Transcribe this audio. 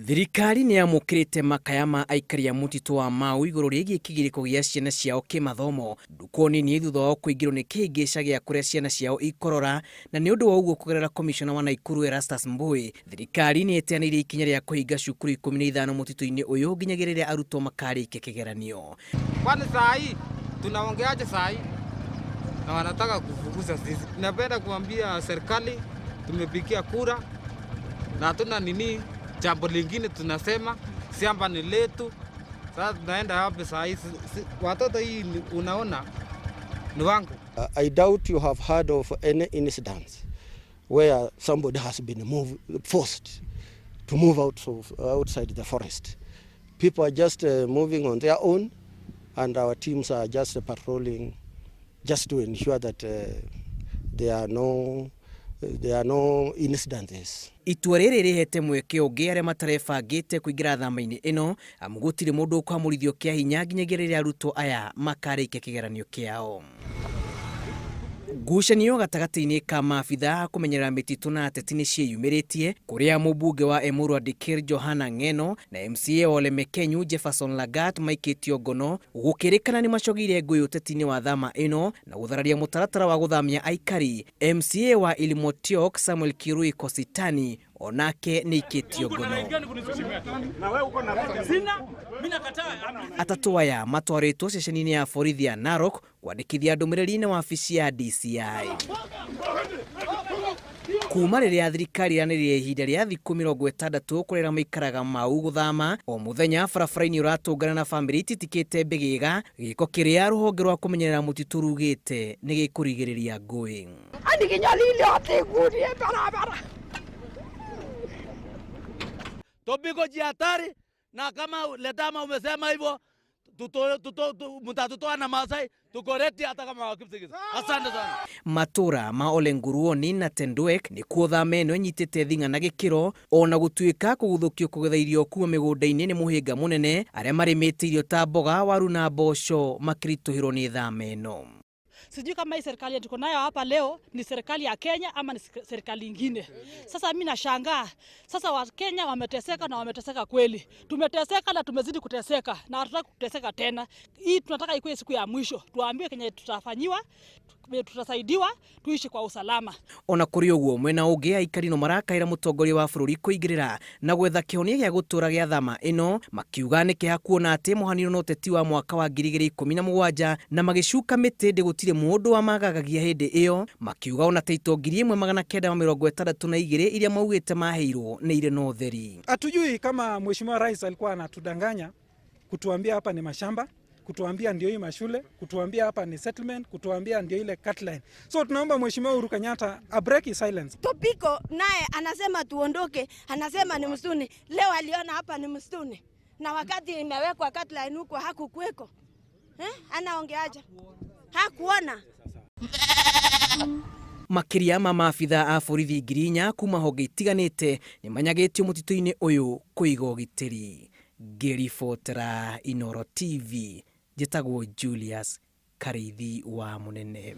Thirikari nĩ yamũkĩrĩte makaya ma aikari a mũtitũ wa Mau igũrũ rĩgiĩ kĩgirĩko gĩa ciana ciao kĩmathomo ndukũ nini thutha wao kũingĩrwo nĩ kĩhĩngĩca gĩa kũrĩa ciana ciao ikorora, na nĩ ũndũ wa ũguo kũgerera komishona wa Naikuru Erastus Mbui, thirikari nĩ ĩteanĩirie ikinya rĩa kũhinga cukuru 15 mũtitũ-inĩ ũyũ nginyagia rĩrĩa arutwo makarĩkia kĩgeranio. Kwani saa hii tunaongeaje saa hii? Na wanataka kufukuza sisi. Napenda kuambia serikali tumepigia kura na hatuna nini, jambo lingine tunasema shamba ni letu. Sasa tunaenda wapi saa hii? Watoto hii unaona ni wangu. I doubt you have heard of any incidents where somebody has been forced to move outside the forest. People are just moving on their own, and our teams are just patrolling just to ensure that there are no incidences. Itua rĩrĩ rĩhete mweke ũngĩ arĩa matarebangĩte kũingĩra thama-inĩ ĩno, amu gũtirĩ mũndũ ũkwamũrithio kĩa hinya nginyagia rĩrĩa arutwo aya makarĩkia kĩgeranio kĩao. Ngucanio gatagatĩ-inĩ ka maabitha a kũmenyerera mĩtitũ na ateti nĩ ciĩyumĩrĩtie, kũrĩa mũmbunge wa Emurua Dikirr Johana Ng'eno na MCA wa Ole Mekenyu Jefferson Lagat maikĩtio ngono, gũkĩrĩkana nĩ macogeire ngũĩ ũteti-inĩ wa thama ĩno na gũthararia mũtaratara wa gũthamia aikari. MCA wa Ilimotiok Samuel Kirui Kositani onake nĩ ikĩtio ngono. Atatũ aya matwarĩtwo ceceni-inĩ ya borithi ya Narok kwandĩkithia ndũmĩrĩri na wabici ya DCI. Kuma rĩrĩa thirikari yanĩrĩire ihinda rĩa thikũ 60 kũrĩa arĩa maikaraga Mau gũthama, o mũthenya barabara-inĩ ũratũngana na bamĩrĩ ititikĩte mbĩgĩga, gĩko kĩrĩa rũhonge rwa kũmenyerera mũtitũ rugĩte nĩ gĩkũrigĩrĩria ngũĩ. Tobiko jihatari, na kama Ledama umesema hivyo mtatutoa na Maasai, tuko ready hata kama Wakipsigis. Asante sana. Matũra ma Ole Nguruoni na Tendwek nĩkuo thama ĩno ĩnyitĩte thing'a na gĩkĩro, ona gũtuĩka kũguthũkio kũgetha irio kuma mĩgũnda-inĩ nĩ mũhĩnga mũnene, arĩa marĩmĩte irio ta mboga, waru na mboco makĩritũhĩrwo nĩ thama ĩno. Sijui kama hii serikali tuko nayo hapa leo ni serikali ya Kenya ama ni serikali nyingine. Sasa mimi nashangaa. Sasa wa Kenya wameteseka na wameteseka kweli. Tumeteseka na tumezidi kuteseka na hatutaki kuteseka tena. Hii tunataka ikuwe siku ya mwisho. Tuambiwe Kenya tutafanyiwa, tutasaidiwa, tuishi kwa usalama. Ona kũrĩ ũguo, mwena ũngĩ aikari no marakaĩra mũtongoria wa bũrũri kũingĩrĩra na gwetha kĩhonia gĩa gũtũũra gĩa thama ĩno, makiuga nĩ kĩeha kuona atĩ mũhaniro na ũteti wa mwaka wa 2017 na magĩcuka mĩtĩ ndĩ gũtirĩ mũndũ wamagagagia hĩndĩ ĩyo, makiuga ona taito 1962 iria maugĩte maheirwo nĩ irĩ na ũtheri. Hatujui kama Mheshimiwa Rais alikuwa anatudanganya kutuambia hapa ni mashamba, kutuambia ndio hii mashule, kutuambia hapa ni settlement, kutuambia ndio ile cut line. So tunaomba Mheshimiwa Uhuru Kenyatta a break his silence. Tobiko naye anasema tuondoke, anasema ni msituni. Leo aliona hapa ni msituni. Na wakati imewekwa cut line huko hakukuweko. Anaongeaje? Hakuona. Makĩria ma maabitha a borithi 4,000 kuma honge itiganĩte nĩ manyagĩtio mũtitũ-inĩ ũyũ kũiga ũgitĩri. Ngĩribotera Inooro TV, njĩtagwo Julius Karĩithi wa Mũnene.